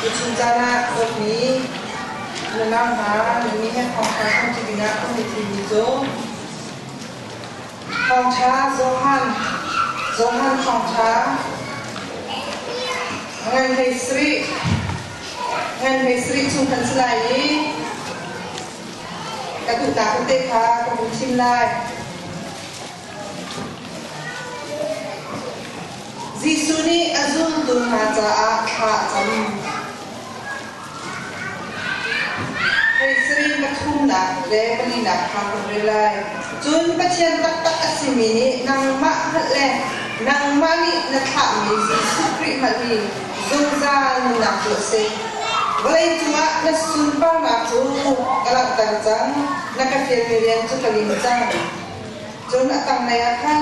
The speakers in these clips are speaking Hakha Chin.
Tuchun caan ah dawtmi nunau hna, nannih he thawngṭha chimṭi dingah kan i thimmi cu Thawngṭha Johan, Johan Thawngṭha ngan hlei sarih, ngan hlei sarih chung kan si lai i ka duhnak tete kha ka vun chim lai. Jesuh nih a zultu hna caah thla a cam. Hei sarih pathumnak le palinak kha kan rel lai. Cun Pathian taktak a simi nih nangmah hngalh le nangmah nih na thlahmi Jesuh Khrih hngalh hi zungzal nunnak cu a si. Vawlei cungah na sunparnak cu ka langhter cang, na ka fialmi rian cu ka lim cang. Cun a tanglei ah khan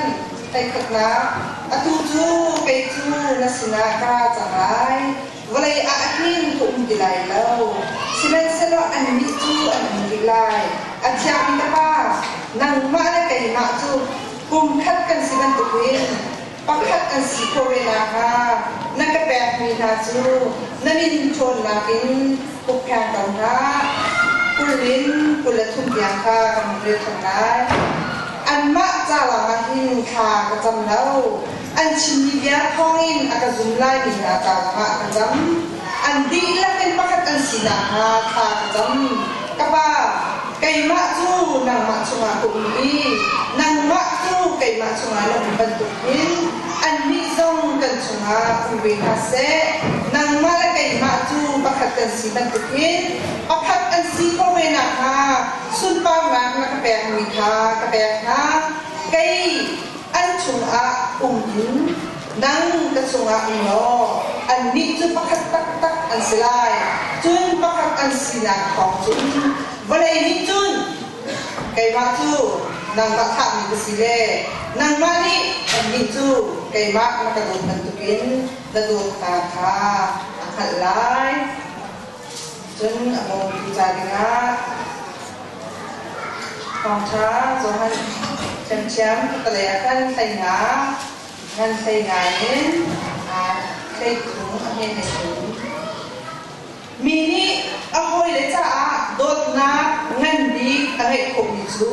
hlei-khatnak, atu cu kei cu na sinah ka ra cang lai, vawlei ah hin ka um ti lai lo, sihmanhsehlaw annih cu an um rih lai. A thiangmi ka Pa, nangmah le keimah cu kum khat kan si bantukin pakhat kan si khawh ve nakhnga na ka pekmi hna cu na min ṭhawnnak in huppheng ko hna. 20 in 23 tiang kha kan hun rel ṭhan lai. Anmah ca lawngah hin thla ka cam lo. An chimmi bia thawngin a ka zum laimi hna ca zongah ka cam. An dihlak in pakhat an si nakhnga thla ka cam. Ka Pa, keimah cu nangmah chungah ka um i nangmah cu keimah chungah na um bantuk hin annih zong kan chungah um ve hna seh. Nangmah le keimah cu pakhat kan si bantuk hin pakhat an si khawh ve nakhnga sunparnak na ka pekmi kha ka pek hna. Kei an chungah um in nang ka chungah um law annih cu pakhat taktak an si lai. Cun pakhat an sinak thawng cun vawlei nih cun keimah cu nangmah thlahmi ka si le nangmah nih annih cu keimah na ka dawt bantukin na dawt hna kha a hngalh lai. Cun a bawmtu ca dingah Thawngṭha Johan ṭhiamṭhiam khutalei ah khan hlei nga ngan hlei nga in hlei thum a hme hlei thum. Mi nih a hawile caah dawtnak ngan bik a ngeih khawhmi cu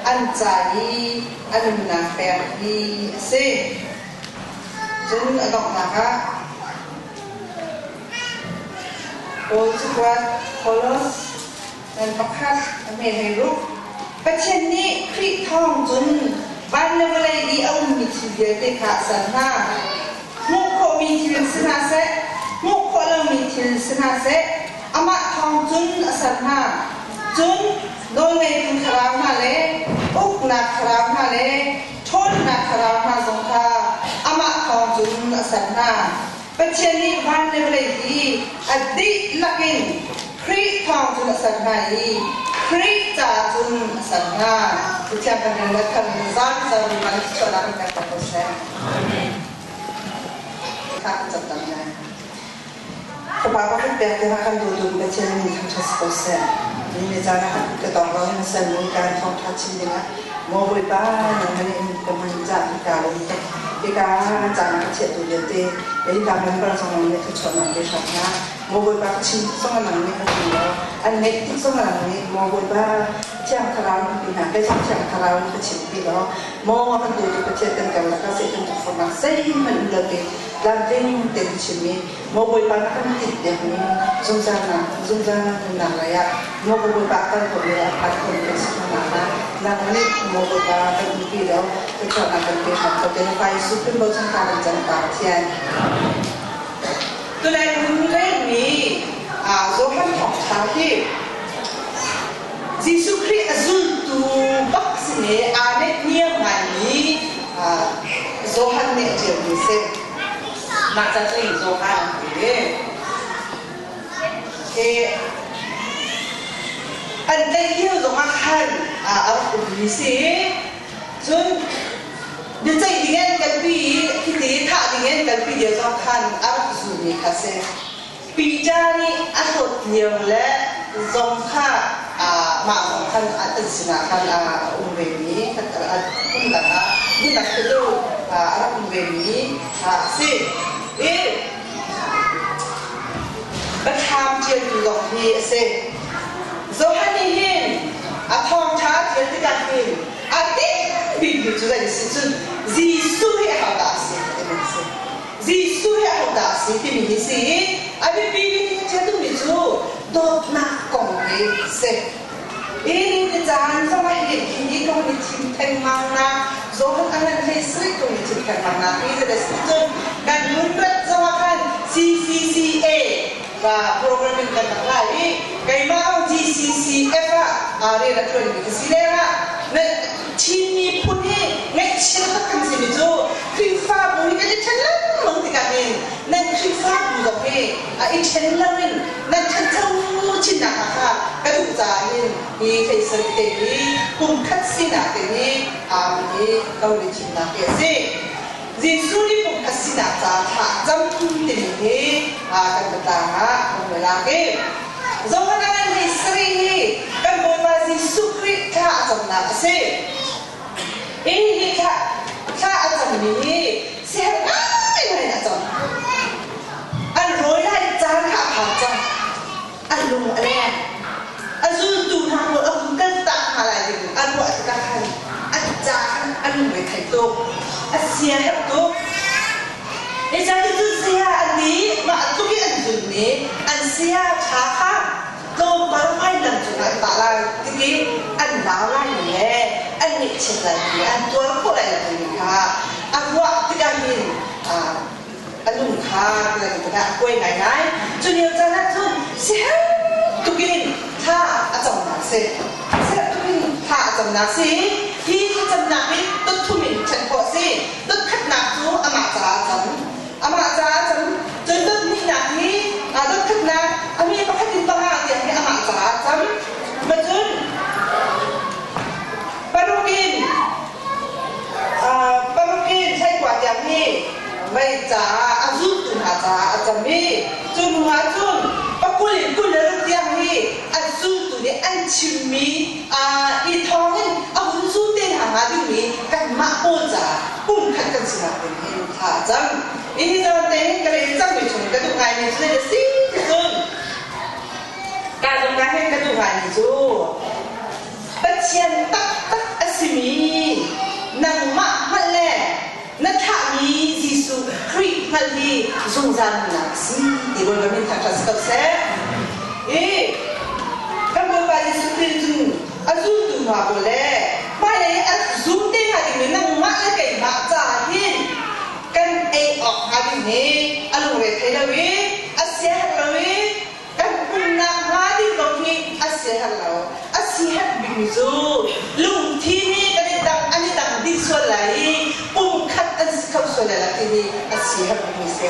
an ca i a nunnak pek hi a si. Cun a donghnak ah Paul cakuat Kolos ngan pakhat a hme hlei ruk. Pathian nih Khrih thawng cun van le vawlei i a ummi thil vialte kha a ser hna. Hmuh khawhmi thil si hna seh, hmuh khawh lomi thil si hna seh, amah thawng cun a ser hna. Cun nawlngeitu thlarau hna le uknak thlarau hna le ṭhawnnak thlarau hna zong kha amah thawng cun a ser hna. Pathian nih van le vawlei hi a dihlak in Khrih thawng cun a ser hna i Khrih caah cun a ser hna. Pathian kan rel le kan zan zan kan chuahnak kan pek ko seh. Kha kan cam tam lai. Fapa pakhat pek te kan duh duh Pathian min thangṭhat si ko seh. Ni le caan ah ka tong lo na sal mi kan thawngṭha chim dingah maw Bawipa nangmah nih ka hman caan ka lung tuk. Hika caan ka chiahtu vialte hika member zong nih thluachuahnak pe hram hna. Maw Bawipa ka chim tik zong nang nih ka chim lo. An ngeih tik zong nang nih maw Bawipa Thiang Thlarau na pi hna. Kei zong Thiang Thlarau na ka chim pi lo. Maw kan tu tu Pathian kan kal lakah Satan tukforhnak zeihmanh um lo te tlamtling tein chim i maw Bawipa na kan tinh piakmi zungzal nak zungzal nunnak lei ah maw Bawipa kan ko le a phan khawhmi kan si khawh nakhnga nang nih maw Bawipa kan umpi lo thluachuahnak kan pe hram ko te na Pa Jesuh Khrih bochan ta kan cang Pa Pathian. Tulai hun relmi Johan Thawngṭha hi Jesuh Khrih a zultu bak simi aa neihniam ngaimi Johan nih a ṭialmi a si. Mah ca cu Johan an ti. Hi an tlaih lio zongah khan a rak ummi si. Cun biaceih ding an kalpi i hiti thah ding an kalpi lio zong khan a rak zulmi kha a si. Peter nih a hlawt lio le zong kha mah zong khan an sinah khan a um vemi hmun dang ah hmun dang cu a rak um vemi a si. I Biathlam ṭialtu zong hi a si. Johan nih hin a thawngṭha a ṭial tikah hin a tinh bikmi cu zei a si cun Jesuh hi ahodah a si timi a si. Jesuh hi ahodah a si timi hi si i a biapi bik in a ṭial duhmi cu dawtnak kong hi a si. Hi ni caan zong ah hin hi kong i thim thengmang nak Johan a ngan hlei sarih kong i thim thengmang nak hi zei a si cun kan hun rat zong ah khan CCCA ka programming kan rak lai i keimah zong GCCF ah rian a ṭuanmi ka si lengah na Chin miphun hi ngaihchia tak kan simi cu Khrihfabu hi kan i ṭhen lengmang tikah hin nan Khrihfabu zong hi a i ṭhen loin nan ṭhancho chinnak ah kha ka duh caah hin hi hlei te hi kum khat sinak te hi aa hi ka hun i thimnak hi a si. Jesuh nih kum khat sinak caah thla a cam timi hi kan biatlang ah kan hun lak i Johan a ngan hlei sarih hi kan Bawipa Jesuh Khrih thla a camnak a si. Hi hi thla thla a cammi hi siaherh ngaingai in a cam. An rawi lai caan kha a phan cang. An lung a leng. A zultu hna pawl a hun kaltak hna lai ding a ruah tikah khan an ca khan an lungre thei tuk. A siaherh tuk. Zeicahtiah saya an nih mah tluk i an zulmi an saya ṭha kha tlawmpal hmailam cungah an tah lai tik i an nau lai mi le an ngaihchiat lai mi an tuar khawh lai lo timi kha a ruah tikah hin a lung kha a kuai ngaingai. Cu lio caan ah cun siaherh tukin thla a camnak a si. Siaherh tukin thla a camnak a si i hi thlacamnak hi dot thum in ṭhen khawh a si. Dot khatnak cu amah caah a cam. Amah caah a cam. Cun dot hnihnak hi dot khatnak a mi pakhat in panga tiang hi amah caah a cam. Ma cun paruk in paruk in thlaikua tiang hi vei caah a zultu hna caah a cam i cu hnu ah cun pakul in 26 tiang hi a zultu nih an chimmi i thawngin a hun zul te hna hnga dingmi kanmah pawl caah pumkhat kan sinak ding hin thla a cam. Hi zawn te hin ka rel cangmi chung ka duh ngaimi cu zei a si ti cun ka zong ka hin ka duh ngaimi cu Pathian taktak a simi nangmah hngalh le na thlahmi Jesuh Khrih hngalh hi zungzal nunnak a si ti Bawipa min thangṭhat si ko seh. I kan Bawipa Jesuh Khrih cun a zultu hna pawl le hmailei a zum te hnga dingmi nangmah le keimah caah hin kan ei awk hnga ding hi a lungre thei lo i a siaherh lo i kan umnak hnga ding kong hi a siaherh lo. A siaherh bikmi cu lungthin hi kan i dang an i dang dih sual lai i pumkhat an si kho sual lai lo timi a siaherh bikmi si.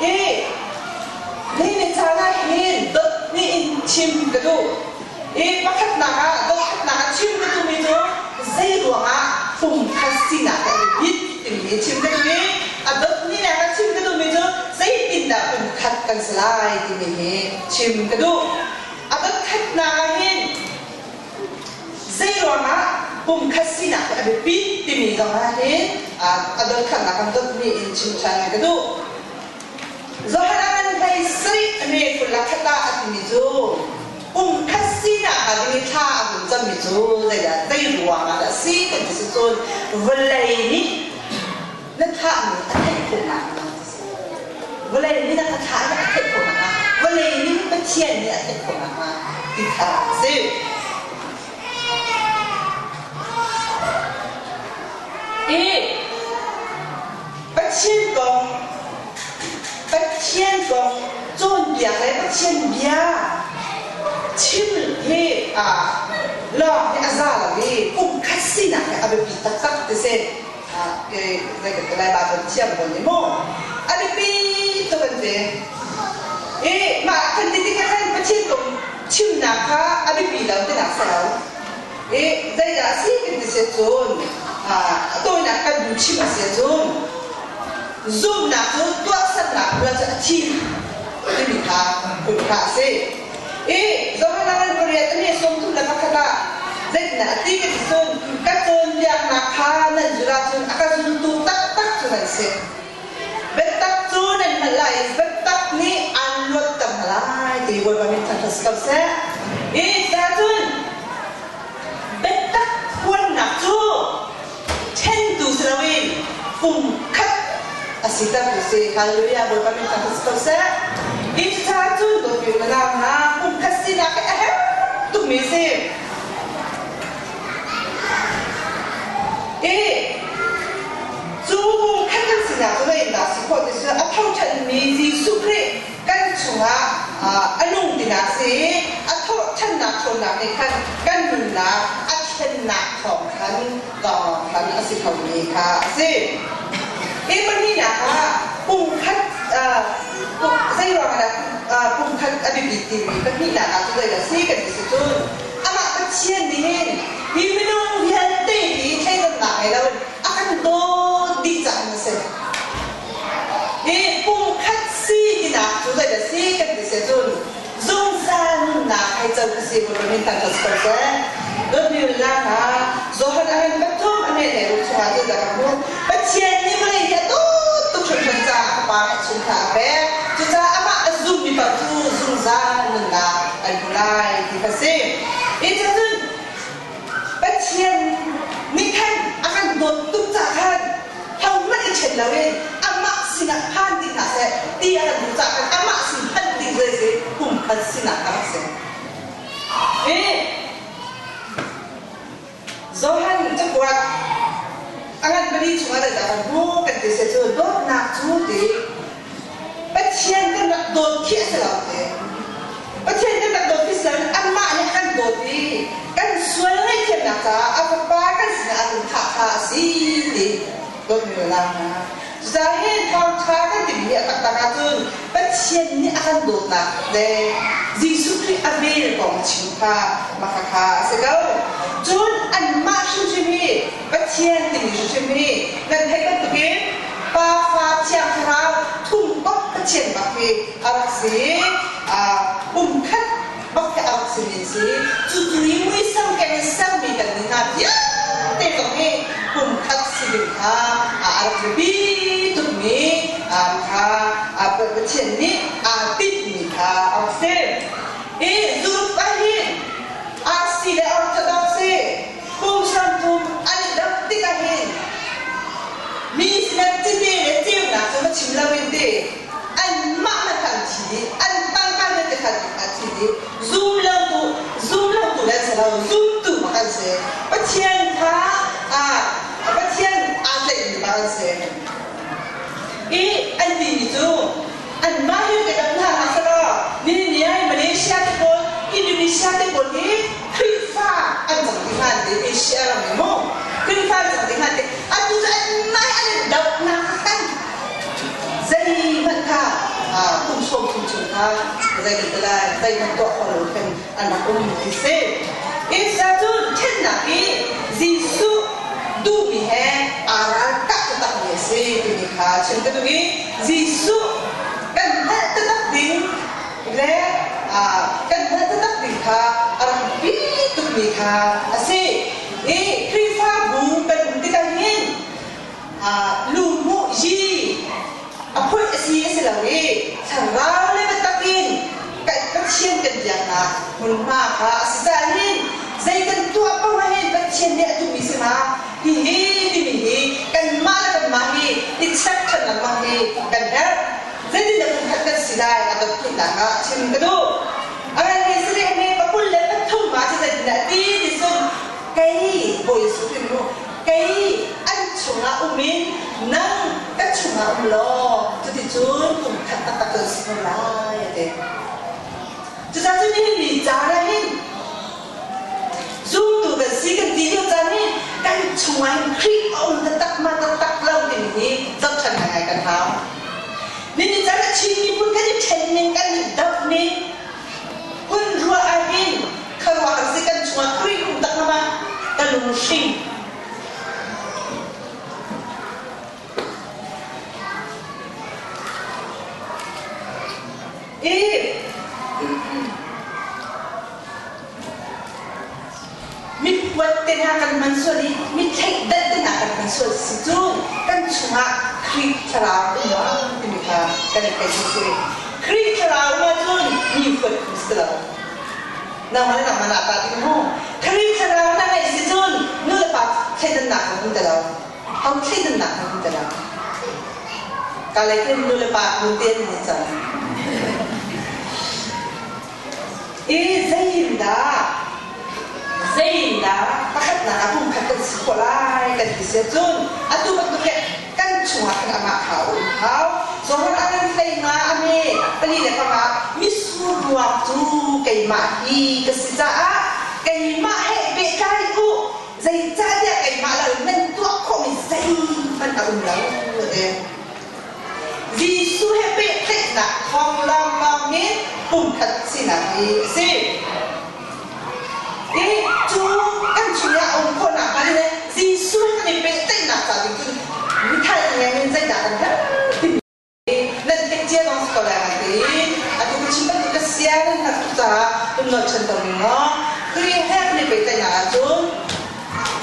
Hi nihin caan ah hin dot nih in chim ka duh. I pakhatnak ah dotkhatnak ah chim ka duhmi cu zei ruangah pumkhat sinak he an i bit timi chim ka duh i a dot hnihnak ah chim ka duhmi cu zeitindah pumkhat kan si lai timi hi chim ka duh. A dotkhatnak ah hin zei ruangah pumkhat sinak hi a biapit timi zong ah hin a dotkhatnak kan dotmi in chim ṭhan ka duh. Johan a ngan hlei sarih a hme kul le khat ah a timi cu pumkhat sinak hnga ding i thla a hun cammi cu zeidah zei ruang ah dah a si kan ti si cun vawlei nih na thlahmi a theih khawh nakhnga vawlei nih na ka thlah i a theih khawh nakhnga vawlei nih Pathian nih a theih khawh nakhnga ti kha a si. I Pathian kong Pathian kong cawnpiak le Pathian bia chim hi lawng hi a za lo i pumkhat sinak hi a biapi taktak ti si. Zei kan ti lai Baibal thiam pawl nih mu a biapi tuk an ti. I mah kan ti tikah khan Pathian kong chimnak kha a biapi lo tinak si lo. I zeidah a si kan ti si cun a tawinak kan duh chim a si cun zumhnak cu tuahsernak hna cu a thi timi kha phun kha a si. I Johanan pariat a mi 31 ah zeitindah a ti ka ti cun ka cawnpiaknak kha nan zulh ahcun a ka zultu taktak cu nan si. Biatak cu nan hngalh lai i Bawipa min thangṭhat si ko seh. I cun biatak phuannak cu ṭhentu si loin pumkhat a sitertu si. Hallelujah! Bawipa min thangṭhat si ko seh. Hi cucaah cun dawtmi u le nau hna, pumkhat sinak hi a herh tukmi a si. I cu pumkhat kan sinak cu zeitindah si khawh ti cu a thoṭhanmi Jesuh Khrih kan chungah a nung tinak si i a thawhṭhannak ṭhawnnak nih khan kan nunnak a thlennak thawng khan lawng khan a si khomi kha a si. Hi pahnihnak ah pumkhat zei ruangah dah pumkhat a biapit timi pahnihnak ah cu zeidah si kan ti si cun amah Pathian nih hin hi minung vialte hi thleidannak ngei loin a kan dawt dih caah a si. Hi pumkhat si tinak cu zeidah si kan ti si cun zungzal nunnak hei co ka si mu min thang ko seh. Dawtmi nunnak ha Johan a han pathum a hme hlei ruk chungah cu dah ka hmuh. Pathian nih vawlei hi a dawt tuk hringhran caah a fapa a chung kha a pek. Cucaah amah a zummi paoh cu zungzal nunnak an hmu lai ti kha si. Hi cun Pathian nih khan a kan dawt tuk caah khan hohmanh i ṭhen loin amah sinah phan ti hna seh ti a kan duh caah khan amah sin phanh ding cu si pumkhat sinak a rak si. Hi Johan cakuat a ngan pali chungah zeidah kan hmuh kan ti seh cu dawtnak cu ti Pathian kan rak dawt khi a si lo ti. Pathian kan rak dawt khi si loin anmah nih a kan dawt i kan sual ngaihthiamnak caah a Fapa kan sinah a run thah kha a si ti dawtmi ruahnak hna. Cucaah hin thawngṭha kan timi hi a taktak ahcun Pathian nih a kan dawtnak le Jesuh Khrih a vel kong chim kha maka kha a si ko. Cun anmah hrimhrim hi Pathian timi hrimhrim hi nan theih bantukin Pa Fa Thiang Thlarau thum bak Pathian bak hi a rak si i pumkhat bak hi a rak simi an si. Cu tu i muisam keng in sermi kan nih hna vialte zong hi pumkhat si ding kha a rak biapi tukmi kha Pathian nih aa tinhmi kha a rak si. Hi Zuluk ah hin RC le Orthodox hi kum sawmthum an i dap tikah hin mi sinah cite le ceunak cu va chim loin ti anmah hmanh kha an thi dih an tangka vialte kha an thi dih zum lo tu zum lo tu le an si lo zumtu bak an si. Pathian kha Pathian aa tlaihmi bak an si. I an timi cu anmah hi ka dap hna hna selaw nihin ni ah Malaysia te pawl Indonesia te pawl hi Khrihfa an cang ti hnga ti Asia ram hi mu Khrihfa an cang ti hnga ti atu cu anmah hi an i dohnak kan zeihmanh kha kum 30 chung kha zei kan ti lai zeihmanh tuah kho lo khin an rak um ti si. Isa cu ṭhennak i Jesuh duhmi he aa ralkah taktakmi a si timi kha chim ka duh i Jesuh kan hngalh taktak ding le kan hngalh taktak ding kha a rak biapi tukmi kha a si. I Khrihfabu kan um tikah hin lu hmuh yi a phoih a si a si lo i thlarau le biatak in Pathian kan biaknak hmunhma kha a si caah hin zei kan tuah paoh ah hin Pathian nih a duhmi si ma hihi timi hi kanmah le kanmah hi i check ṭhan lengmang hi kan herh. Zeitindah pumkhat kan si lai a dot ah chim ka duh. A ngan hi si rih mi pakul le pathum ma cu zeitindah ti ti sun kei Bawi Jesuh Khrih mu kei an chungah um in nang ka chungah um law cuticun kum khat taktak kan si ko lai a ti. Cucaah cun nihin ni caan ah hin zumtu kan si kan ti lio caan hi kan chungah hin Khrih a um taktak ma taktak lo timi hi zohṭhan ngaingai kan hau. Nihin caan ah Chin miphun kan i ṭhen ning kan i doh ning hun ruah ah hin khuaruah kan si kan chungah Khrih um tak ma ka lunghring. I mitkuat te hna kan hman sual i mitthleidan te hna kan hman sual si cu kan chungah Khrih thlarau um timi kha kan i theih si. Khrih thlarau um ahcun mi huat phung si lo. Nangmah le nangmah naa tah ding mu. Khrih thlarau na ngeih si cun nu le pa thleidannak na hmu ti lo. Ho thleidannak na hmu ti lo. Ka lei khin nu le pa nu te an ni cang. I zeiindah zeiindah pakhatnak ah pumkhat kan si khawh lai kan ti si ahcun atu bantuk hi kan chungah khan amah kha a um hau. Zohran ah kan hlei nga a me 4 le 5 mitsur ruak cu keimah hi ka si caah keimah he pehtlai u, zeicahtiah keimah lo in nan tuah khawhmi zeihmanh a um lo, a ti. Jesuh he pehtlaihnak thawng lawnglawng hi pumkhat sinak hi a si. Hi cu kan chungah a um khawhnak hnga ding le Jesuh he kan i pehtlaihnak ca ding cun mithal ngeng in zeidah kan herh timi nan theih cia zong si ko lai ngai tein atu ka chim bantuk ka sia nan hngalh tuk caah tum nawl chan ko ning law Khrih he kan i pehtlaihnak ahcun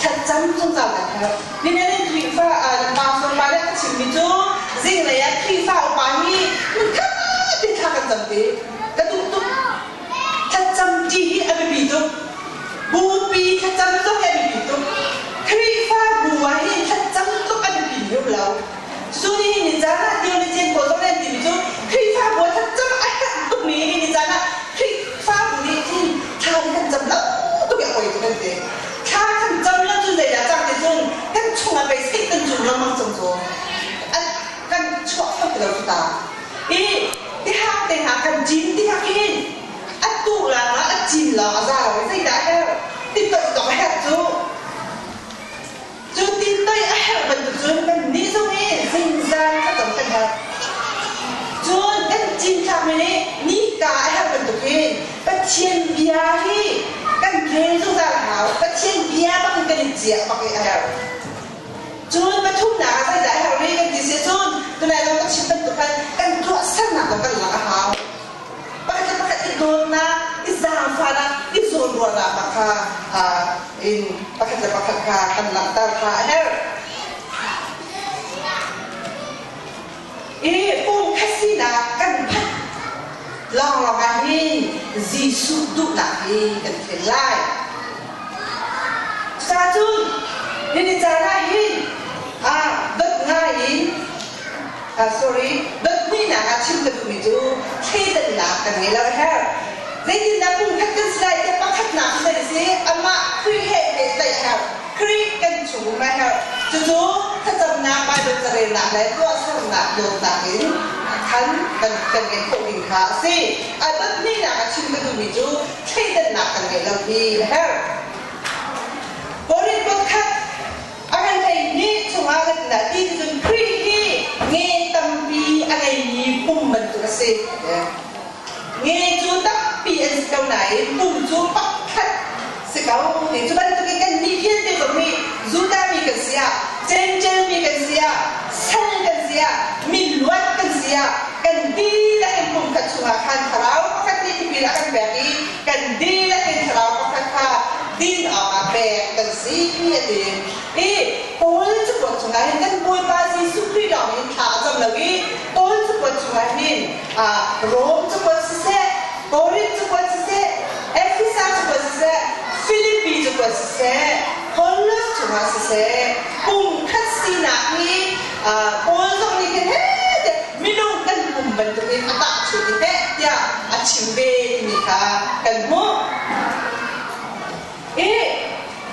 thlacam zungzal kan herh. Nihin in Khrihfa pastor pa nih a ka chimmi cu zinglei ah Khrihfa upa hi hmunkhat te thla kan cam te. Ka duh tuk. Thlacam ṭi hi a biapi tuk. Bupi thlacam zong hi a biapi tuk. Khrihfa bu ah hin thlacam tluk a biapi mi um lo. Cu nihin ni caan ah theologian pawl zong nih an timi cu Khrihfabu ah thlacam a herh tukmi nihin ni caan ah Khrihfabu nih hin thla hi kan cam lo tuk i a poi tuk an ti. Thla kan cam lo cun zeidah cang ti cun kan chungah pei Satan cu lengmang cang cu kan chuah kho ti lo cu ta. I tihak te hna kan cin tihak hin a tuh lang ah a cin lawng a za lo i zeidah a herh ti toih tawk a herh cu. Cu ti toih a herh bantuk cun kannih zong hi zingzan thlacam kan herh. Cun kan cinthlakmi nih nika a herh bantuk hin Pathian bia hi kan rel zungzal a hau. Pathian bia bak in kan i ciah bak i a herh. Cun pathumnak ah zeidah a herh rih kan ti si cun tunai zong ka chim bantuk khan kan tuahsernak zong kan lak a hau. Pakhat le pakhat i dawtnak, i zaangfahnak, i zawnruahnak bak kha in pakhat le pakhat kha kan langhter kha a herh. I pumkhat sinak kan phanh lawnglawng ah hin Jesuh duhnak hi kan thlen lai. Cucaah hini caan ah hin dawt ngai in sorry, dawtmuinak ah chim ka duhmi cu thleidannak kan ngei lo a herh. Zeitindah pumkhat kan si lai tiah pakhatnak cu zei a si? Amah Khrih he pehtlaih a herh. Khrih kan chung um a herh. Cucu thlacamnak, Baibal carelnak le tuahsernak dawtnak in khan kan kan ngeih khawh ding kha a si. A dawtmuinak ah chim ka duhmi cu thleidannak kan ngeih lo hi a herh. Korin khat A kan hleihnih chungah kan dah ti cun Khrih hi nge tampi a ngeimi pum bantuk a si. Nge cu tampi an si ko nain pum cu pakhat si ko. Ti cu bantukin kan mi vialte zong hi Judah mi kan si ah, Gentile mi kan si ah, sal kan si ah, mi luat kan si ah, kan dihlak in pum khat chungah khan thlarau pakhat nih tipil a kan pek i kan dihlak in thlarau pakhat kha din awkah pek kan si a ti. I Paul cakuat chungah hin kan Bawipa Jesuh Khrih lawng in thla a cam lo i Paul cakuat chungah hin Rom cakuat siseh, Korinth cakuat siseh, Efesa cakuat siseh, Filipi cakuat siseh, Kolos chungah siseh, pumkhat sinak hi Paul zong nih hin he minung kan pum bantukin a tahchunh i heh tiah a chim ve timi kha kan hmuh. I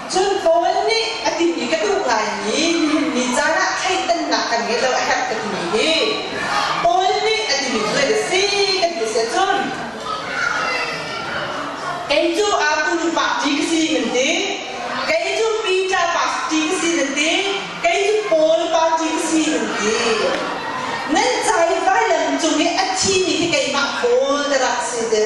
cun Paul nih a timi ka duh ngaimi nihin ni caan ah thleidannak kan ngei lo a herh ka timi hi Paul nih a timi cu zei si kan ti si cun kei cu Apulu party ka si kan ti, kei cu Peter party ka si kan ti, kei cu Paul party ka si kan ti. Nan cai vailam cung i a thimi khi keimah Paul ka rak si te.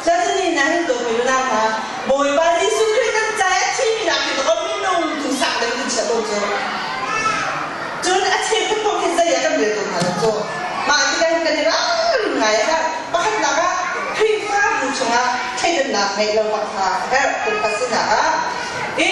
Cun na hin dawtmi nunau hna, Bawipa Jesuh Khrih kan ca i a thimi nak hi dawh minung tu sang deuh in chia ko cu. Cun a cheukhat kong hi zei ah kan rel ko hna lo cu. Mah tikah hin kan i ralrin ngai a herh. Pakhatnak ah Khrihfabu chungah thleidannak ngeih lo bak kha a herh pumpak sinak ah. I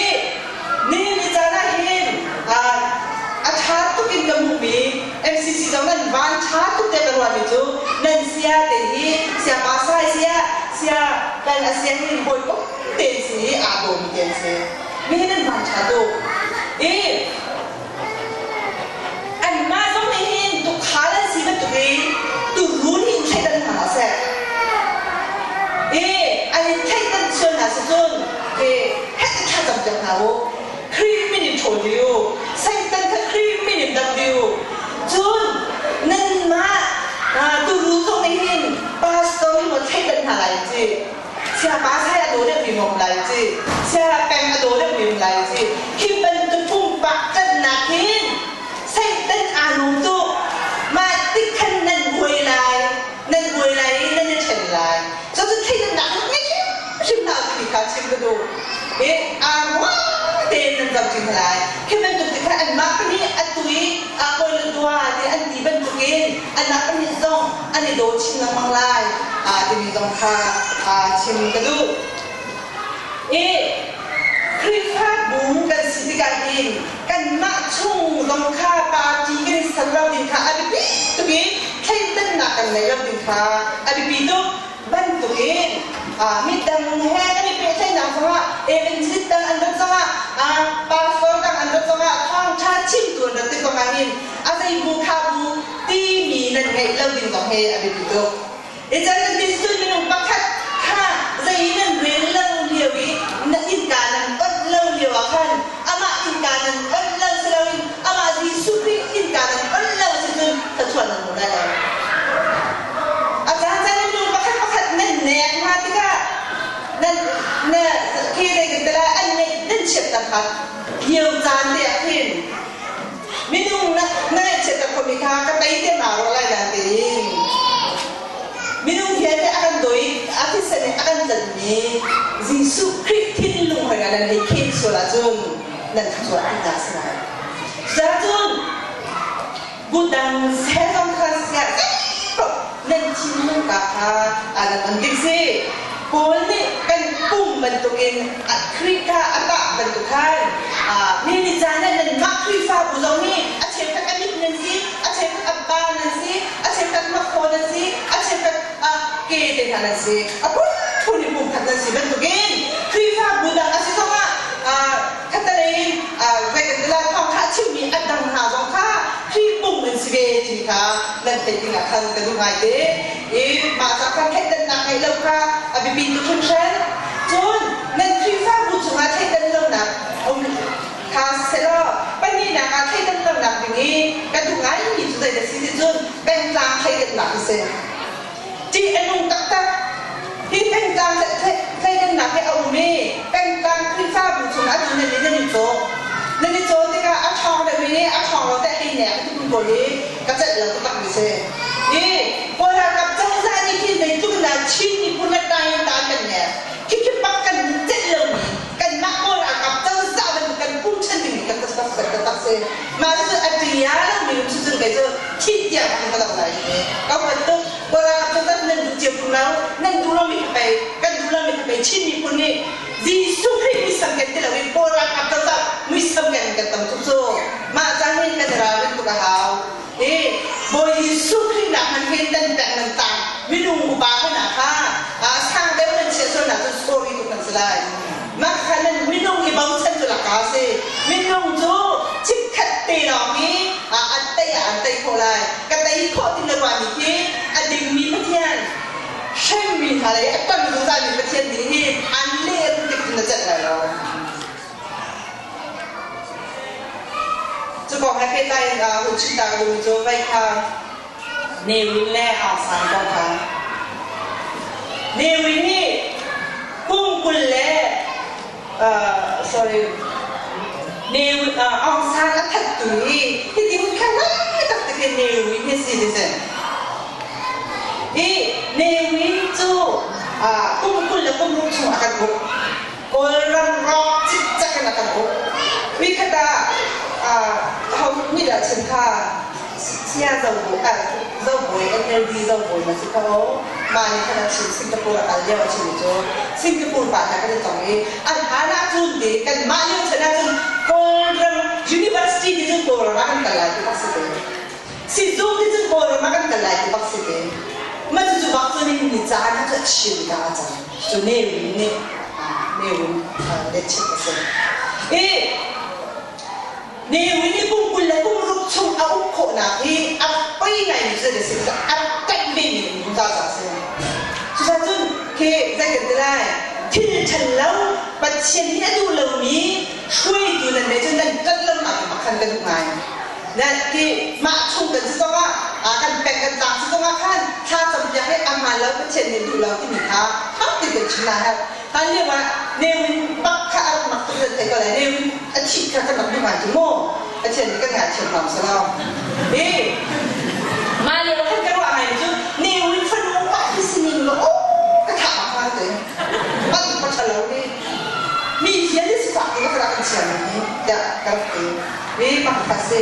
nihin ni caan ah hin a ṭha tuk in ka hmuhmi MCC zong nan van ṭha tuk tiah ka ruahmi cu nan sia te hi siapa sai sia sia kan a sia hi hawikom te an si i aa dawmi te an si. Mi hi nan van ṭha tuk. I anmah zong nih hin tukhal an si bantuk i tuurun hi in thleidan hna hlah seh. I an in thleidan sual hna si cun i heh ti thlacam piak hna u. Khrih min in ṭhawl dih u. Satan kha Khrih min in dam dih u. Cun nanmah tuurun zong nih hin pastor hi maw thleidan hna lai ci. Siapa sai a daw deuhmi maw lai ci. Sia peng a daw deuhmi lai ci. Hi bantuk pumpak ṭanhnak hin Satan aa lawm tuk. Mah tik khan nan buai lai, nan buai lai i nan i ṭhen lai. Cucu thleidannak nan ngei hrimhrim hna timi kha chim ka duh. I aa ruang tein nan zoh ṭi hna lai. Khi bantuk ti khan anmah pahnih atu i aa kawi le dua ti an ti bantukin anmah pahnih zong an i daw chin lengmang lai timi zong kha chim ka duh. I Khrihfabu kan si tikah hin kanmah chung zong kha party kan i ser lo ding kha a biapi tuk i thleidannak kan neih lo ding kha a biapi tuk bantukin midang he kan i pehtlaihnak zongah evangelist dang an rat zongah pastor dang an rat zongah thawngṭha chimtu an rat tik zongah hin a zei bu kha bu timi nan ngeih lo ding zong hi a biapi tuk. I can kan ti cun minung pakhat kha zei nan rel lo lio i na innka nan onh lo lio ah khan amah innka nan onh lo si loin amah Jesuh Khrih innka nan onh lo si cun thluachuah nan hmu lai lo. A caan caan in minung pakhat pakhat nan nek hna tikah nan na khi zei kan ti lai an ngeih nan chiatnak kha lio caan te ah khin Minung na ngaihchiat khomi kha ka tei te ma rawh lai na tiin minung vialte a kan dawi a thisen in a kan tlanmi Jesuh Khrih thinlung hoi nan hei khen sual ahcun nan thluachuah an si lai. Cucaah budang he zong kha siah nan thinlung ka kha nan on ding si. Paul nih kan pum bantukin Khrih kha a tah bantuk khan mi nih caan ah nanmah Khrihfabu zong nih a cheukhat a mit nan si, a cheukhat a pa nan si, a cheukhat hmakhaw nan si, a cheukhat a ke te hna nan si. A phunphun in pumkhat nan si bantukin Khrihfabu dang a si zongah khatalei in zei kan ti lai thawngṭha a chimmi a dang hna zong kha Khrih pum an si ve timi kha nan theih dingah khan ka duh ngaite. I mah ca kha thleidannak ngeih lo kha a biapi tuk hringhran. Cun nan Khrihfabu chungah thleidan lonak um kha siselaw pahnihnak ah thleidan lonak ding i ka duh ngaimi cu zeidah si ti cun pengtlang thleidannak a si. Ṭih a nung taktak. Hi pengtlang thleidannak hi a um i pengtlang Khrihfabu chungah atu nan i nan i cawh. Nan i caw tikah a ṭhawng deuh i a ṭhawng lo teh hei nek ti pawl hi ka celh lo taktak mi si. I Kawl ralkap cozah nih hin zeitluk in dah Chin miphun le Tayin ta kan nek. Khikhi bak kan celh lomi kanmah Kawl ralkap cozah bantuk kan pumchan dingmi kan tak tak si. Mah cu a ṭia lomi lung cun kei cu thih tiang kan ka lo lai i ka bantuk Kawl ralkap cozah nan duh cio tung lo nan duh lomi kha pei kan duh lomi kha pei Chin miphun nih Jesuh Khrih muisam ken ti loin Kawl ralkap cozah muisam ken kan tam tuk cu mah caan hin kan i ralrin tuk a hau. I Bawi Jesuh Khrih nak hmanh hin nan pek nan tang minung upa hna kha sang deuh nan chiah sual ahcun sorry tuk nan si lai. Mah kha nan minung i bochan cu laka a si. Minung cu chikkhat te lawng hi an tei ah an tei khawh lai. Ka tei khawh ti na ruahmi khi a dingmi Pathian hremmi hna lei a ṭang zungzalmi Pathian nih hin an leh tik in na celh lai lo. Cu kong he pehtlai in hun chim ta ka duhmi cu vei kha Ne Win le Aung San kong kha. Ne Win hi kum 20 le sorry Ne Win Aung San a thattu hi hiti hun khan ngai taktak in Ne Win hi si ti si. Hi Ne Win cu kum 20 le kum ruk chung a kan uk. Kawlram rawk cikcek in a kan uk. Nikhat ah ho nih dah chim kha Sia Zobawi NLD Zobawi na si kho mah nih khan a chim Singapore a kal lio a chim cu Singapore pa hna kan i tong i an hlan ahcun ti kanmah lio chan ahcun Kawlram University ti cu Kawlram ah kan kal lai ti bak si te. Sizung ti cun Kawlram ah kan kal lai ti bak si te. Mah cucu bak cu nihin ni caan ah cu a chim ka a cang. Cu Ne Win nih Ne Win let chim a si. I Ne Win nih kum 20 le kum ruk chung a uk khawhnak hi a poi ngaimi cu zei si a tlaih ve mi zungzal ca a si. Cucaah khi zei kan ti lai thil ṭhan lo Pathian nih a duh lomi hruaitu nan nei cu nan ṭanh lonak in khan ka duh ngai. Na khi mah chung kan si zongah kan peng kan tlang si zongah khan thla campiak hi a hmaan lo Pathian nih duh lo timi kha fak ti kan chim na herh. Hlan lio ah Ne Win bak kha a rak mak tuk nan thei ko lai. Ne Win a thih kha kan rak duh ngai cu mu. Pathian nih kan ngaithiam hram selaw. I mah lio ah khan ka ruah ngai cu Ne Win fanu mah hi sining lo aw ka thah bak hnga te. Ban pa ṭha lo ni. Mi hian hi sifak ti ka rak in chiam hi tiah ka rak ti. Mi mak ka si.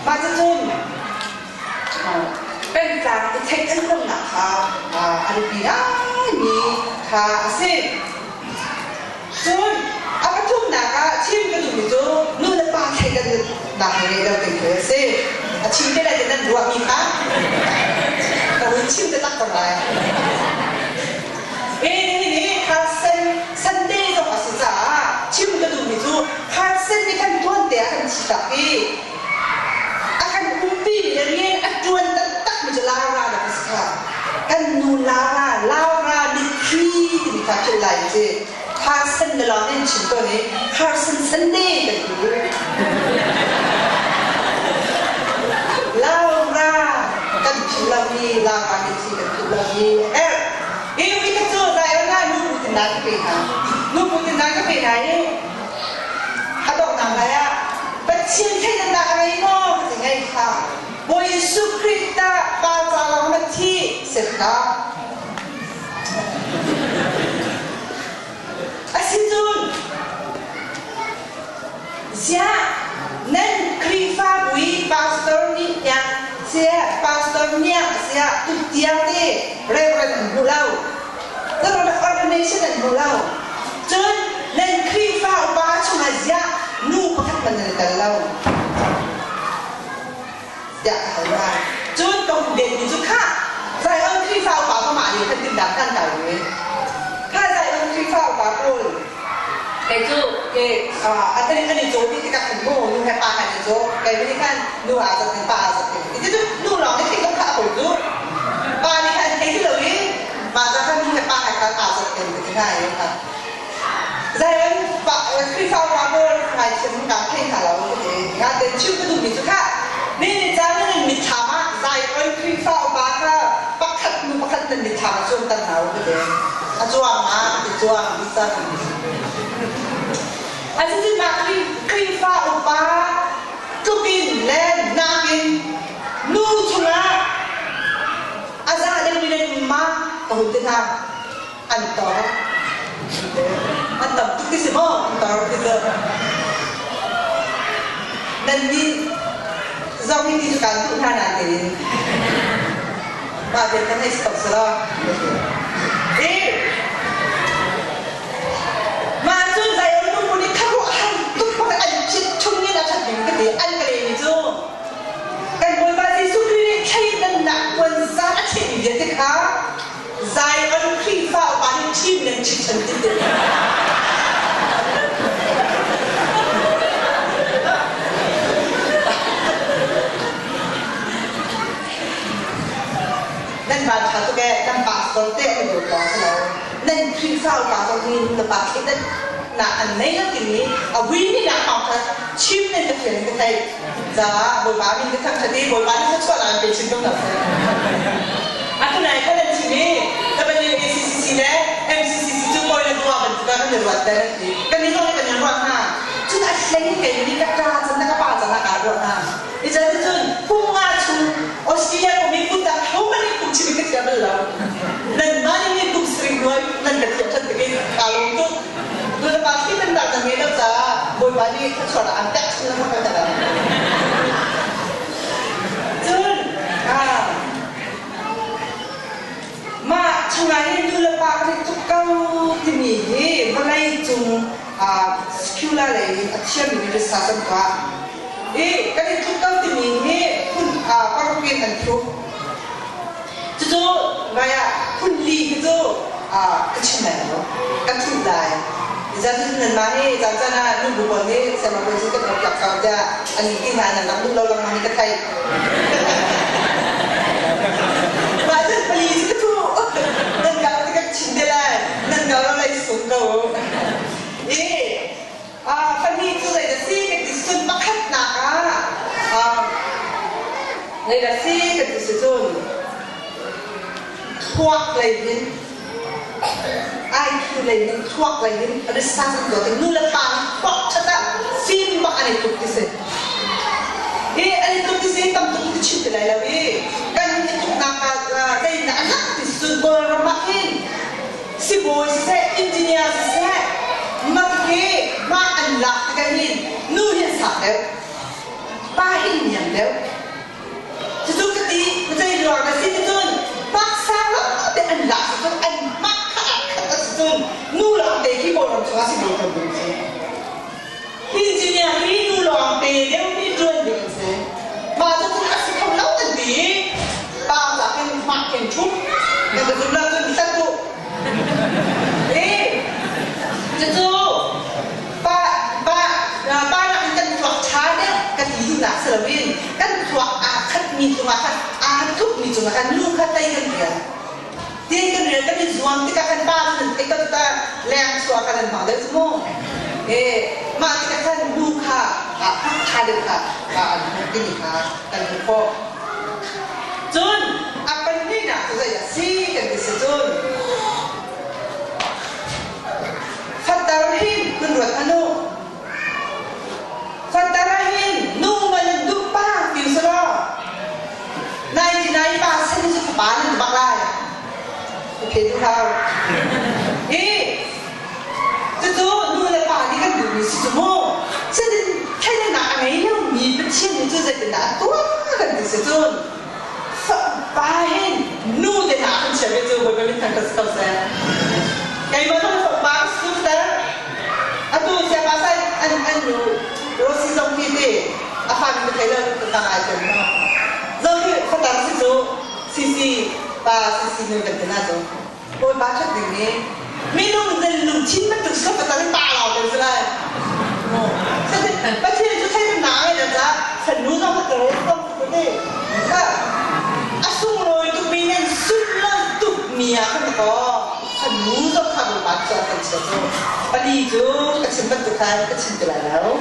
Mah cucun pengtlang i theih an lonak kha a biapi ngaimi kha a si. Cun a pathumnak ah chim ka duhmi cu nu le pa thleidannak he ngei lo ding khi a si. A chim te lai ti nan ruahmi kha ka hun chim te tak ko lai. Hi ni Carson Sunday zong a si caah chim ka duhmi cu Carson nih kan tuan te ah kan thi tak i a kan umpi le rian a ṭuan taktakmi cu Laura na ka si kha. Kan nu Laura, Laura mitthli timi kha philh lai ci. Carson na lawng in chim tawn i Carson Sunday kan ti. Laura kan philh lomi, Laura mitthli kan philh lomi a herh. Hi wi kha cu Zion ah nu putin nan ka pe hna. Nu putin nan ka pe hna i a donghnak lai ah Pathian thleidannak a ngei maw ka ti ngei kha. Bawi Jesuh Khrih tah pa ca lawng na thi set hlah. Asicun ziah nan Khrihfabu i pastor nih tiang siah pastor miang siah tutiang te reverend an hmu lo. Cun ordination an hmu lo. Cun nan Khrihfa upa chungah ziah nu pakhat hmanh nan i tel lo. Tiah ka hal hna. Cun ka hun betmi cu khah Zion Khrihfa upa ka mah nih khan tindang kan kai ve. Kha Zion Khrihfa upa pawl kei cu ke an i caw dih tikah khan mu nu he pa han i caw kei nih khan nu aa zat in pa aa zat in ti cu nu lawng nih thei ko kha a poi cu pa nih khan thei ti lo i mah ca khan nu he pa he khan aa zat in ti hna i kha Zion pa Khrihfa upa pawl ngaithiam kan thei hna lo ka ti nga ten chim ka duhmi cu kha ni ni caan nan mitthlam ah Zion Khrihfa upa kha pakhat hnu pakhat nan mitthlam ah cuanter hna u ka ti a cuang ma ka ti cuang ti cang Asinain Khrihfa upa tlukin le nakin nu chungah a za deuhmi le mah ka hun ti hna. An tor. An tam tuk ti si maw? An tor ti cu. Nannih zong hi ti cu kaan duh hna nain mah bia kan hei si ko selaw. I Mah cu Zion nu nih khuaruahhar tuk bak an chit chung in a ṭhat ding ka ti an ka lehmi cu kan Bawipa Jesuh Khrih nih thleidannak puanzar a chehmi vialte kha Zion Khrihfa upa nih ṭhim nan chim ṭhan ti ti. Nan van ṭha tuk ee, nan pastor te an i dawt lawng si lo. Nan Khrihfa upa zong hi nu le pa thleidan nak an nei lo timi a vui mi nak kong kha chim nan ka thiam ka theih. Caah Bawipa min ka thangṭhat i Bawipa nih thluachuahnak an pe chin ko hna seh. Atu nai kha nan chim i WACCC le MCCC cu kawi le dua bantuk ah kan i ruat ter an ti. Kan i zong nih kan i ruah hna. Cun a hlei kei nih ka ṭa can na ka pa can ah kaa ruah hna. I can cun kum nga chung Australia kum i kum dang hohmanh nih kum chim in ka thiam bal lo. Nanmah nih nih kum sarih hnuai nan ka thiam ṭhan tik i kaa lawm tuk. Nu le pa thleidannak nan ngei lo caah Bawipa nih thluachuahnak aan pek chung lengmang ko hna. Cun mah chungah hin nu le pa kan i tuk ko timi hi vawlei cung secular lei in a thiammi nih risa kan tuah. I kan i tluk ko timi hi phun paruk in Phun li hi cu ka chim lai lo, ka thuh lai. Zeicahtiah nanmah hi caan caan ah nubu pawl nih siangpahrang cu kan rak ko tiah an in ti hna, nan rak duh lo lengmang hi ka theih. Mah cun pali cu ka thuh. Nan kal ti ka chim te lai. Nan kal lo lei sung ko. I pahnih cu zeidah si kan ti cun pakhatnak ah zeidah si kan ti si cun thluak lei hin IQ lei hin thluak lei hin research an tuah tik nu le pa nih thluak ṭhat ah fim bak an i tluk ti si. Hi an i tluk ti si tam tuk ti chim ti lai lo i kan i tluknak ah zeidah a lak ti si cun Kawlram ah hin sibawi siseh engineer siseh mak hi mah an lak tikah hin nu hi an sak deuh pa hi niam deuh. Cucu ka ti zei ruang a si ticun paksa te an lak si cun an mak kha ah khat a si cun nu lawng te khi Kawlram chungah sibawi ṭuan ding a si. Engineer hi nu lawng te deuh nih ṭuan ding an si. Mah cu cun a si kho lo an ti i pa lak in hmak in ṭhup nan ka zum lo cun hlat u. Eh, cucu pa pa pa nakin kan thluak ṭha deuh kan ti duhnak si loin kan thluak aa khatmi cungah khan aa tlukmi cungah khan nu kha tei kan rial. Ti kan rial kan i zuam tikah kan pa cu nan theih ko ta leng chuah kha nan hmang deuh cu mu. Eh, mah tikah khan nu kha ṭha deuh kha an hmuh timi kha kan hmuh khawh. Cun a pahnihnak cu zeidah si kan ti si cun fatar hin kun ruat hmanh u. Fatar ah hin nu man nan duh pa ti u selaw 99% hi cu fapa nan ti bak lai. Ka phe tu hau. Hi cucu nu le pa nih kan duhmi si cu mu. Cutin thleidannak a ngei lomi Pathian nih cu zeitindah a tuah kan ti si cun pa hin nu te hna kan chia ve cu Bawipa min thangṭhat si ko seh. Keimah zong pa ka sukter. Atu siapa sai an an nu Rosi zong hi ti a fa mi thei lo ka ka ngai cem no. Zong hi khuatar si cu CC pa CC nu kan ti na cu. Bawipa ṭhat ding ni minung nan lungthin bantuk si fatar in pa lau kan si lai. Pathian cu thei na ngai na ca fanu zong ka tel zong ka ti. Ka a sunglawi tukmi nan sunlawi tukmi ah kan ko. Fanu zong kha Bawipa cu kan chia cu. Pali cu ka chim bantuk khan ka chim ti lai lo.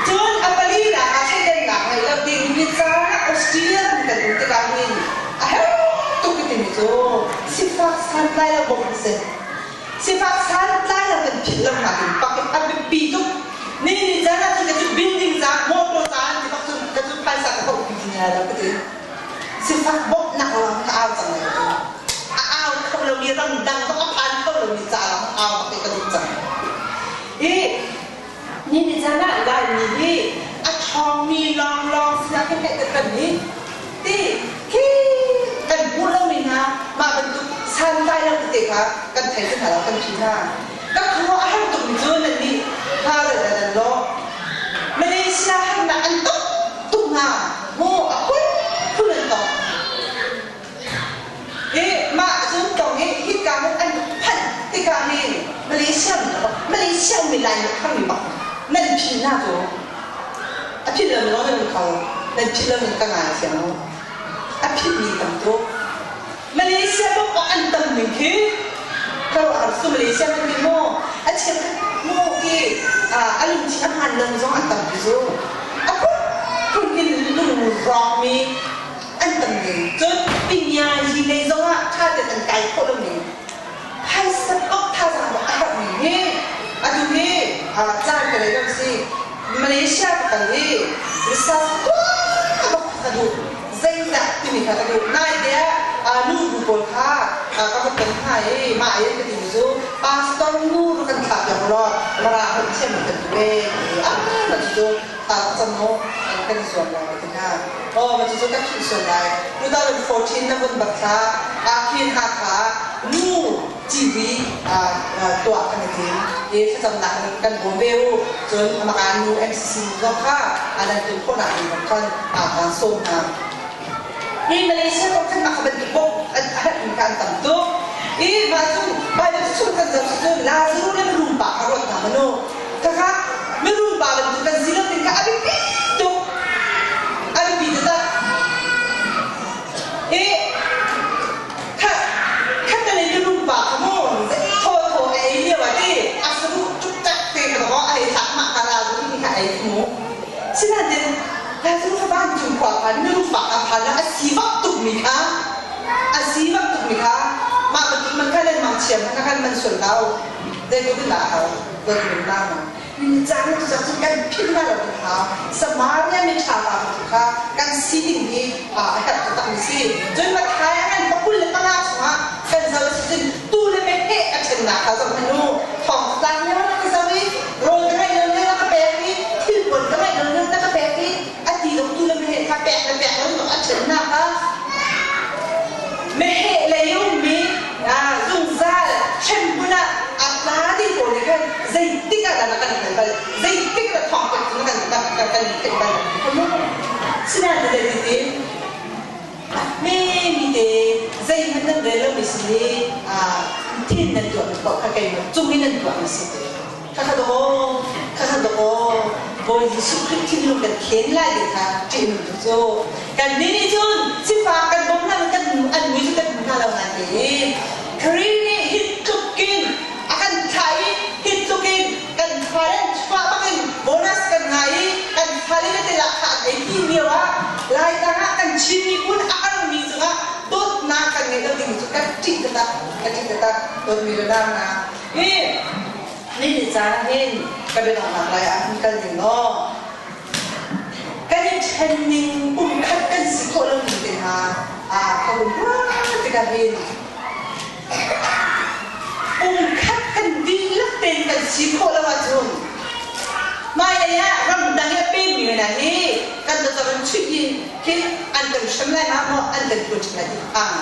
Cun a palinak ah thleidannak ngei lo ding mi caah Australia ram kan um tikah hin a herh tuk timi cu sifak santlai lo bawmh a si. Sifak santlai lo kan philh lo hna ding pak a biapi tuk. Ni ni caan ah cun ka cu building ca motor ca an ti bak cun ka cu phaisa ka hoh ti lai lo ka ti. Sifak bawmhnak lawng ka au cang lai ka ti. A au kho lomi ramdang zong a phan kho lomi ca lawng au bak i ka duh cang. Hi ni ni caan ah Laimi hi a ṭhawngmi lawnglawng sinah kan ngaih kan hi ti khi kan hmuh lomi hna mah bantuk santlai lo tete kha kan thei te hna lo kan phi hna. Ka khua a har tukmi cu nannih hna zeidah nan lawh? Malaysia harnak an tuk tuk hna mu a phunphun an tong. Hi mah cun tong hi hika hin an phanh tikah hi Malaysia Malaysia ummi Lai nih khammi bak nan phil hna cu a phil lo maw nan kho nan phil lo ka ngai siang mu a philmi tam tuk Malaysia bok ah an tam ning khi khuaruahhar su Malaysia man mi maw a cheukhat mu khi a lungthin a hmaan lo zong an tampi cu a phunphun in lung rawkmi an tam ning cun pinya hi lei zong ah ṭha tein an kai khawh lo ning phaisa bok thazaang bok a herh mi hi atu hi caan ka lei lo si Malaysia ka kal i research tuah bak ka duh zeidah timi kha ka duh naite ah nu bu pawl kha ka va ton hna i mah in ka timi cu pastor nu kan thlah piak law mara holh thiam kan duh e ti ah ma cu ta cam mu kan i zuam lai ka ti hna oh ma cu ka philh sual lai 2014 na vun bak thla akhin Hakha nu TV tuah kan i tim i thlacamnak kan bawm ve u cun amaka nu MCC zong kha nan tum khawhnak ding zong khan kaan sawm hna. Hi Malaysia kong khan mah kha bantuk bawk an a herhmi kha an tam tuk. I mah cu Bible chung kan zoh cu Lazarus le mirum pa kha ruat hna hmanh u. Khakha mirum pa bantuk kan si lo ding kha a biapi tuk. A biapi taktak. I kha khatalei mirum pa kha mu thaw thaw a ei lio ah ti a saruh tuk tak te kha dawh a hei thlak mah kha Lazarus nih kha a ei mu. Sinain Lazarus kha vancung khua phan mirum pa kha phan ah a sivak tukmi kha a sivak tukmi kha mah bantuk man kha nan mang chiam kha kan man sual hau zeitluk in dah a hau dawtmi na ma cang cu cang cu kan philh hna lo ding hau Samaria mi ṭha pa bantuk kha kan si ding hi a herh taktak mi si. Cun Matthai ah kan pakul le panga chungah kan zoh a si cun tu le meheh a ṭhennak kha zoh hmanh u. Thawng tlang lio na ka zoh i rawl ka ngeih lo lio na ka pek i thilpuan ka ngeih lo lio na ka pek i a ti lo tu le meheh kha pek le pek lo tuk a ṭhennak kha meheh lei ummi zungzal hremhmun ah a tla ding pawl nih khan zeitik ah dah na kan hal bal, zeitik ah thawng pek cu na kan kan kan theih bal? Sinain zeitin mi mi te zeihmanh nan rel lomi sin i thin nan tuahmi paoh kha keimah cung i nan tuahmi si te. Khakha dawh, khakha dawh, Bawi Jesuh Khrih thinlung kan khen lai ding kha ṭihnung tuk cu. Kan nih nih cun sifak kan bawm hna kan an mui cu kan hmu hna lo nain Khrih nih hi tluk in a kan thlah i hi tluk in kan fale chuah bakin bonus kan ngah i kan fale le te lahkhah an ei ti lio ah Laitlang ah kan Chin miphun a harmi cungah dawtnak kan ngeih lo ding cu kan ṭih taktak kan ṭih taktak dawtmi le na hi ni ni caan hin ka biadonghnak lai ah hin kal ning law kan i ṭhen ning pumkhat kan si khawh lo ning te hna a ka hun ruah tikah hin Pumkhat kan dihlak tein kan si khawh lo ahcun hmailei ah ramdang i a pemmi hna hi kan dawt an chuih i khi an kan hrem lai ma maw an kan tuan ṭhan lai ti phang.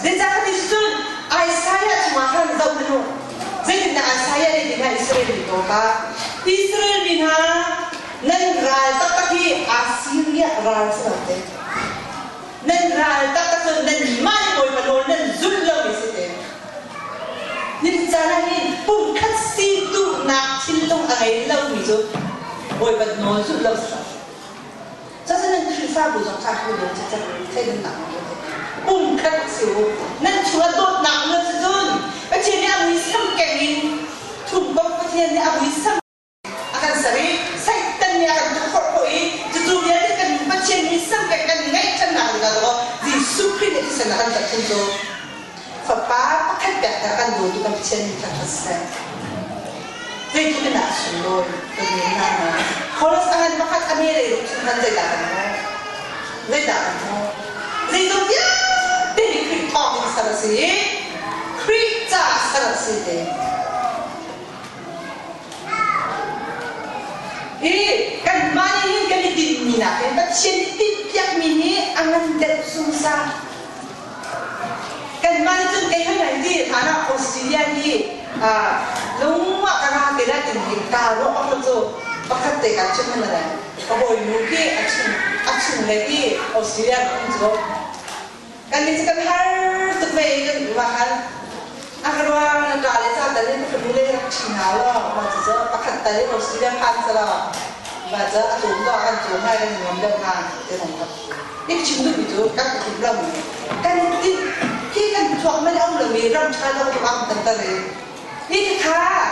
Zeicah ka ti cun Isaiah chungah khan zoh hmanh u. Zeitindah Isaiah nih ti hna Israel mi pawl kha Israel mi hna nan ral taktak hi Assyria ral si lo te. Nan ral taktak cu nanmah nih Bawipa nawl nan zulh lomi si te. Nihin caan ah hin pumkhat si duhnak thinlung a ngei lomi cu Bawipa nawl zulh lo si lo. Cucaah nan Khrihfabu zong kha hu dawt cacak thleidannak ngei lo te. Pumkhat si u. Nan chungah dawtnak um lo si cun Pathian nih a muisam keng in thumkomh Pathian nih a muisam a kan ser i Satan nih a kan tukforh khawh i cucu vialte kan Pathian muisam pek kan ngeih ṭhannak dingah dawh Jesuh Khrih nih thisen a kan tat chung cu fapa pakhat pek a kan dawtu kan Pathian min thangṭhat siseh. Zeitluk in dah a sunglawi kan nunnak na Kolos a ngan pakhat a me lei ruk chung khan zeidah kan hmuh? Zeidah kan hmuh? Zeizong vialte nih Khrih thawng in ser a si i Khrih caah ser a si te. Hi kanmah nih hin kan i tinhmi nakin Pathian nih tinhpiakmi hi a ngan deuh sungsang. Kanmah nih cun kei hoi ngai ti hlan ah Australia hi lung ah ka ra te lai timi kaa ruah bak lo cu pakhat te kaa chim hmanh le ka hawinu khi a chung a chung le khi Australia um cu Kan nih cu kan har tuk ve i kan um ah khan a ka ruang na ṭa le ca tal in ka nu le rak ṭhi hna law mah cucu pakhat tal in Australia phan selaw mah cu a tum lo kan tum hai kan nuam deuh hnga ti zong ka ik chim duhmi cu kan ka timh lomi kan ti hi kan thuak man a um lomi ram ṭha lo tuk ang kan tar i hi khakha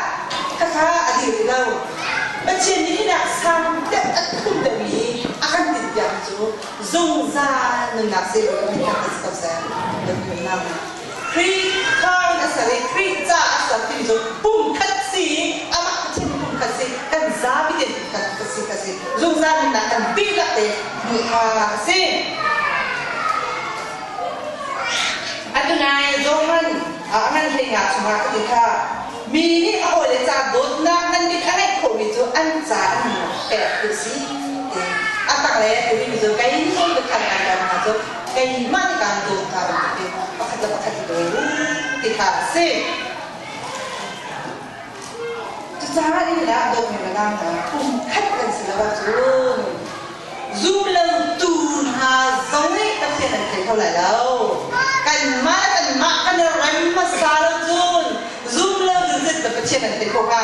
khakha a dir rih lo. Pathian nih hinak sang deuh a thum deuhmi a kan tinhpiak cu zungzal nunnak si lo kan kan si ko seh. Nunnak Khrih thawng a ser i Khrih ca a ser timi cu pumkhat si amah Pathian pumkhat si kan zapi tein pumkhat ka si ka si zungzal nunnak kan dihlak te hmuh kha a si. Atu nai Johan a ngan hlei nga chungah ka ti kha mi nih a hawile ca dawtnak nan mit a ngeih khawhmi cu an ca an pek tu si ti a tak le timi mi cu kei nih ka khan kai ko hna cu keimah nih kaan dawt hna bantuk in pakhat le pakhat i daw ti kha a si. Cucaah inn ah dawtmi midang hna pumkhat kan si lo ahcun zumlotu hna zong nih kan lai lo. Kanmah le kanmah kan i rem hmasa lo cun zum lo cun zeitin Pathian an theih khawh hnga?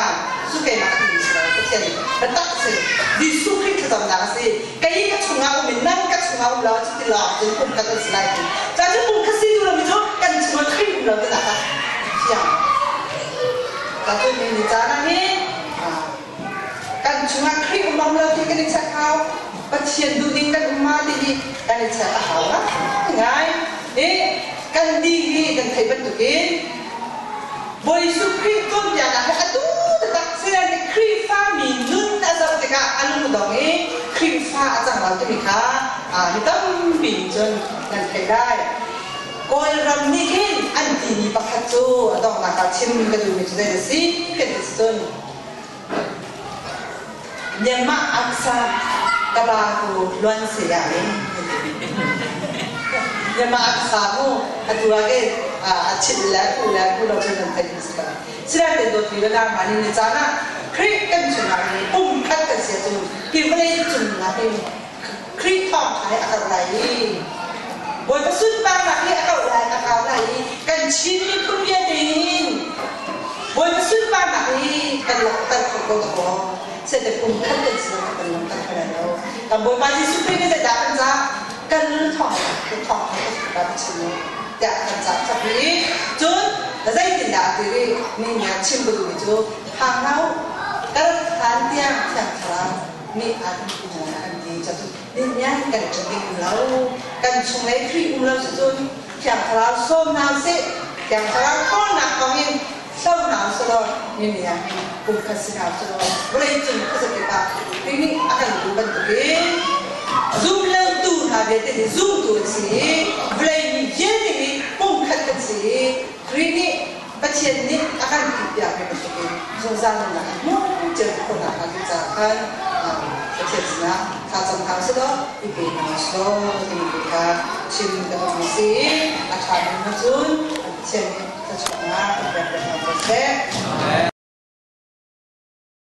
Cu keimah ka timi si lo. Pathian biatak a si. Jesuh Khrih thlacamnak a si. Kei ka chungah um in nang ka chungah um lo cuti lawng cun pumkhat an si lai ti. Ca cu pumkhat si duh lomi cu kan chungah Khrih um lo tinak a fiang. Ca cu ni ni caan ah hin kan chungah Khrih um lo ti kan i check hau. Pathian duhning kan um ma ti hi kan i check a hau ngai. I kan di hi kan theih bantukin Bawi Jesuh Khrih cawnpiaknak hi atu taktak sinan Khrihfami nun a zoh tikah a lung dong i Khrihfa a cang lo timi kha hi tampi nih cun nan theih lai. Kawlram nih khin an timi pakhat cu a donghnak ah chim ka duhmi cu zei a si kan ti cun Myanmar aksa kaba ku luan se ya in Myanmar aksa mu atu ah ke a chit le ku le ku lo cun nan theih si ko. Sinain te dawt mi le nang mah ni caan ah Khrih kan chungah hin pum khat kan si ahcun hi vawlei cung ah hin Khrih thawngṭha hi a karh lai i Bawipa sunparnak hi a kauh lai a kau lai i kan Chin miphun vialte hin Bawipa sunparnak hi kan langhter kho ko dakaw sete pum khat kan si lo kan langhter kho lai lo. Kan Bawipa Jesuh Khrih nih zeidah kan cah? Kan thawng kan thawng kan chim tiah kan cah chap i cun zeitindah ti ri mi nih chim ka duhmi cu phang hlah u kan hlan tiang Thiang Thlarau nih an an ti catu nih kan ṭih ding um lo kan chunglei Khrih um lo cun Thiang Thlarau sawm hna usih. Thiang Thlarau ṭhawnnak thawng in hlo hna usih law mi nih ah kum khat si hna usih law vawlei cung khuazakip ah Khrih nih a kan duh bantukin zumlotu hna vialte nih zumtu an si i vawlei mi vialte nih pumkhat kan si i Khrih nih Pathian nih a kan timhpiakmi bantukin zungzal nunnak a hmuh cio khawh nakhnga ding caah khan Pathian sinah thlacam hna usih law i pe hna usih law timi tu kha chim ka duhmi si i a ṭha ning cun Pathian nih thluachuahnak kan pek ve hna ko seh.